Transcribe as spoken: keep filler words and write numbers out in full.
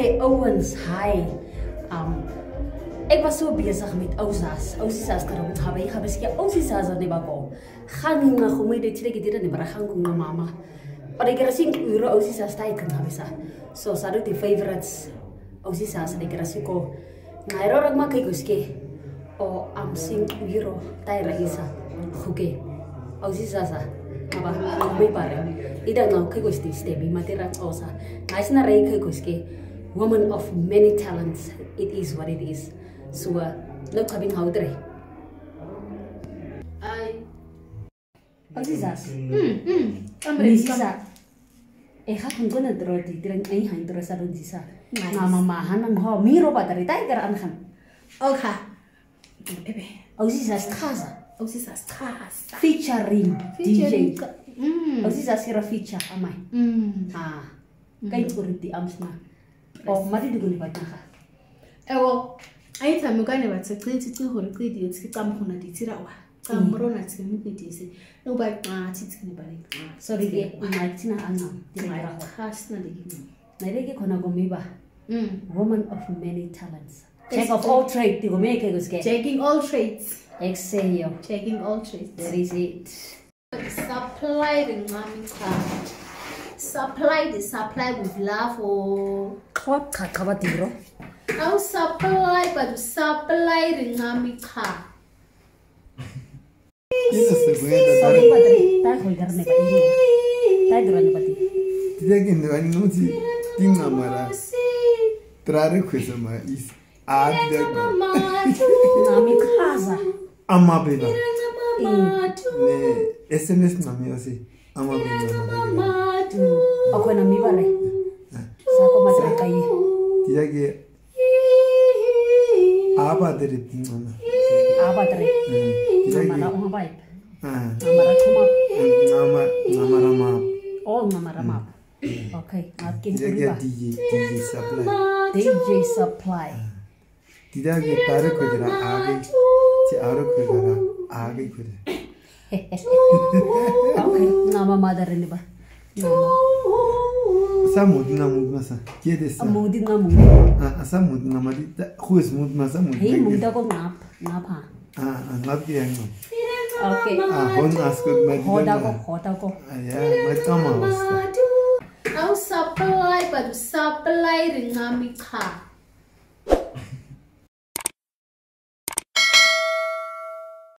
Hey, Owens, hi. Um, ek was so bezig met Ousas. Ousisas, karam, habe, habe, ske, Ousisas, ne, bako. Gaan nge, nge, gumede, tide, tide, ne, bara, gaan, nge, mama. Ora, kira sing, uro, Ousisas, tai, kan, habe, sa. So, sa, do, the favorites, Ousisas, ne, kira, siko. Ngai ro rak ma kai kuske. O am sing wiro tai ra isa. Huke. Au si sasa. Aba, me pare. Ida ngau kai kuske ste bi mate ra osa. Ngai sina rai kai kuske. Woman of many talents. It is what it is. Sua, no kabin hau tre. Ai. Au si sas. Mm, mm. Amre, ni si sa. E ha kun kona dro di, dro ai han dro sa dro di sa. Nice. Mama ma han nang ho, mi ro ba dari tai kara an han. Oka. Ebe. Au si sas kasa. Au si sas kasa. Featuring D J. Featuring ka-, mm. Au si sas kira feature amai. Mm. Ah. Mm. Kai kuri di amsna. O, mati duguni ba naka. Ewo, ai ta mugane ba tsa kri ti kri hori kri di tsi kam hona di tira wa. Kam rona tsi mi kri di se. No ba, ah, tsi tsi ni ba ni. Sorry, di, ma tina anga. Di ma ra wa. Khas na di. Na re ke kona go mi ba. Mm. Woman of many talents. Jack of all trades, digo, me ke kuske. Jacking all trades. Exeyo. Jacking all trades. That is it. Supply the ngami craft. Supply the supply with love or club kaka batiro. Au supply, but supply the ngami craft. Ina se buena. Sorry, padre. Tai hoi karne pa ini. Tai durane pati. Tidak ini wani ngusi. Tinga mara. Trare kuesa ma is. Ada. Ngami kasa. Ama beba. Ne, S M S ngami ose. Ama beba. Ako na mi bare. Sako matra kai. Tidak ke. Apa dere ngama. Apa dere. Tidak ke. Ngama na uma bai. Ngama ra kuma. Ngama, ngama ra ma. Oh, ngama ra ma. Okay, ngap kin. Tidak ke D J, D J supply. D J supply. Tidak ke tare ko dira age, si aro ko dira age ko dira. Okay, ngama mother ni ba. Ngama. Sa mudi ngama mudi masa. Kiede sa. Mudi ngama mudi. Ah, sa mudi ngama di. Who is mudi masa mudi. Hey, mudi ko ngap, ngap ha. Ah, ah, ngap ki yang ngap. Okay. Ah, hon askut mudi. Hoda ko, hoda ko. Ah, ya, mudi kama wasta. Au supply, but supply ringami ka.